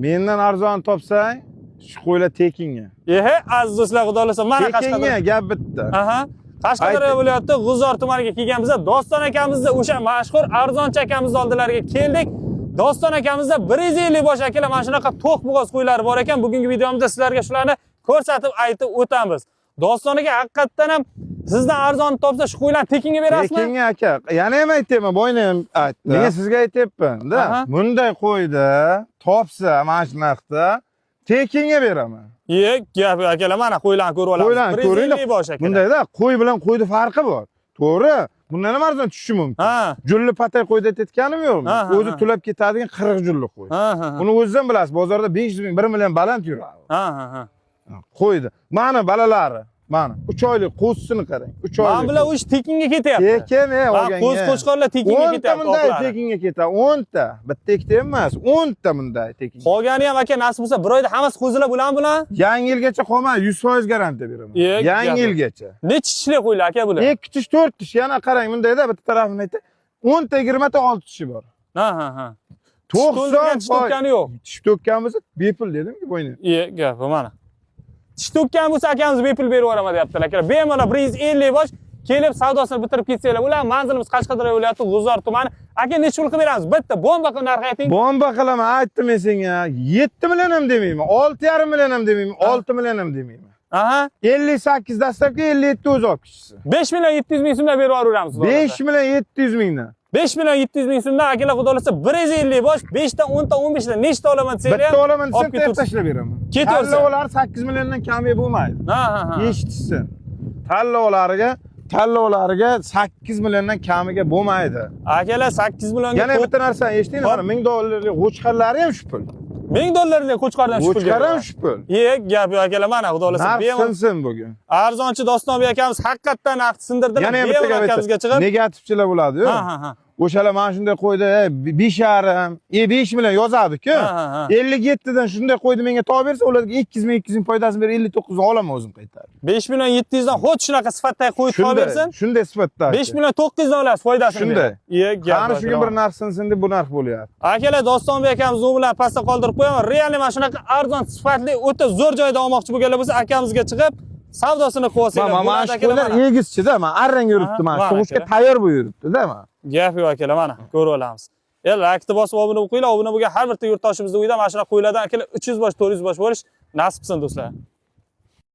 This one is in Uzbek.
Mendan arzon topsang, shu qo'ylar tekinga. Ehe, aziz do'stlar, xudo xohlasa mana Tekinga Qashqadaryo. gap bitta. Aha. Qashqadaryo Ayting. viloyati G'uzor tumaniga kelganmiz. Doston akamizda o'sha mashhur arzonchi akamiz oldilariga keldik. Doston akamizda 150 bosh akalar mana shunaqa to'q bo'g'oz qo'ylari bor ekan. Bugungi videomizda sizlarga shularni ko'rsatib aytib o'tamiz. Doston aka haqiqatdan ham sizdan arzon topsa shu qo'ylarni tekinga berasizmi? Tekinga aka. Yana ham aytyapman, boyna ham aytdim. Nega sizga aytyapman-da? Aha. Bunday qo'yda topsa mana shu narxda tekinga beraman. Ye, gap akalar, mana qo'ylarni ko'rib olamiz. Qo'ylarni 150 ko'ringlar. bosh akalar. Bundayda qo'y bilan qo'yni farqi bor. To'g'ri, bundan ham arzon tushishi mumkin. Ha. Julli patay qo'yda aytayotganim yo'qmi? Ha, ha, O'zi ha. tulab ketadigan 40 julli qo'y. Ha, ha, ha. Uni o'ziz ham bilasiz, bozorda 500 ming, 1 million baland yuradi. Ha, ha, ha. Qo'ydi. Mana balalari, mana 3 oylik qo'zisini qarang. 3 oylik. Mana bular o'sha tekinga ketyapti. Tekin, ey, Mana olganga. qo'z qo'chqorlar tekinga 10 ta ketyapti. bunday oqlari. tekinga ketadi, 10 ta. Bitta ikkita emas, 10 ta bunday tekinga. Qolgani ham aka nasib bo'lsa bir oyda hammasi qo'zilab bo'ladimi bular? Yangi yilgacha qolmay 100% garantiya beraman. E, Yangi gap. yilgacha. Nechi tishli qo'ylar aka bular? 2 tish, 4 tish, yana qarang bundayda bitta tarafini aytdi. 10 ta, 20 ta 6 tishi bor. Ha, ha, ha. Tish to'ldirgan, 90 tish to'kkani yo'q. Tish to'kkan bo'lsa bepul dedim-ki bo'yni. E, gap mana. Tish to'kkan bo'lsa akamiz bepul berib yuboraman deyaptilar akalar. Bemalol 150 bosh kelib savdosini bitirib ketsanglar bo'ladi. Manzilimiz Qashqadaryo viloyati G'uzor tumani. Aka necha pul qilib beramiz? Bitta bomba qilib narx ayting. Bomba qilaman, aytdim men senga. 7 million ham demayman, 6,5 million ham demayman, 6 million ham demayman. Aha. 58 dastlabki 57 o'zi olib ketishsin. 5 million 700 ming so'mdan berib yuboramiz. 5 million 700 mingdan. 5 million 700 ming so'mdan akalar xudo xohlasa 150 bosh 5 ta 10 ta 15 ta nechta olaman desanglar Bitta olaman desam olib tep ketaversin. tashlab beraman. Ketaversin. Tanlovlar 8 milliondan kami bo'lmaydi. Ha, ha, ha. Eshitishsin. Tanlovlariga 8 milliondan kamiga bo'lmaydi. Akalar 8 millionga Yana bitta narsani eshiting, Hop. mana 1000 dollarlik qo'chqorlari ham shu pul. 1000 dollarlik qo'chqordan shu pulga. Qo'chqor ham shu pul. Ye, gap yo'q akalar, mana xudo xohlasa Narx bemalol sinsin bugun. arzonchi Dostonbek akamiz haqiqatdan narxni sindirdilar. Yana ham bitta Bemalol gap akamizga aytay. chiqib. Negativchilar bo'ladi-yu. Ha, ha, ha. O'shalar mana shunday qo'ydi, "Ey, 5,5, 5 million yozadi-ku. Ha, ha, ha. 57 dan shunday qo'ydi menga topib bersa, ularga 200 ming, 200 ming foydasini berib 59 dan olaman o'zim qaytarib. 5 million 700 dan xuddi shunaqa sifatdagi qo'y topib Shunday, bersin. shunday sifatda. 5 million 900 dan olasiz foydasini. Shunday. berib. Ye, gap. Qani yo'q shuga akalar. bir narx sinsin deb bu narx bo'lyapti. Akalar Dostonbek akamiz u bilan pastda qoldirib qo'yaman. Realni mana shunaqa arzon, sifatli, o'ta zo'r joyda olmoqchi bo'lganlar bo'lsa, akamizga chiqib savdosini qilib olsanglar Mana bo'ladi shu akalar. qo'ylar Mana. egizchida, mana arrang yuribdi, mana Aha, shu tug'ishga akalar. tayyor bo'lib yuribdi-da, mana. Gap yo'q akalar, mana ko'rib olamiz. E, laykni bosib obuna bo'lib qo'yinglar. Obuna bo'lgan har bitta yurtdoshimizni uyida mana shunaqa qo'ylardan akalar 300 bosh, 400 bosh bo'lish nasib qilsin do'stlar.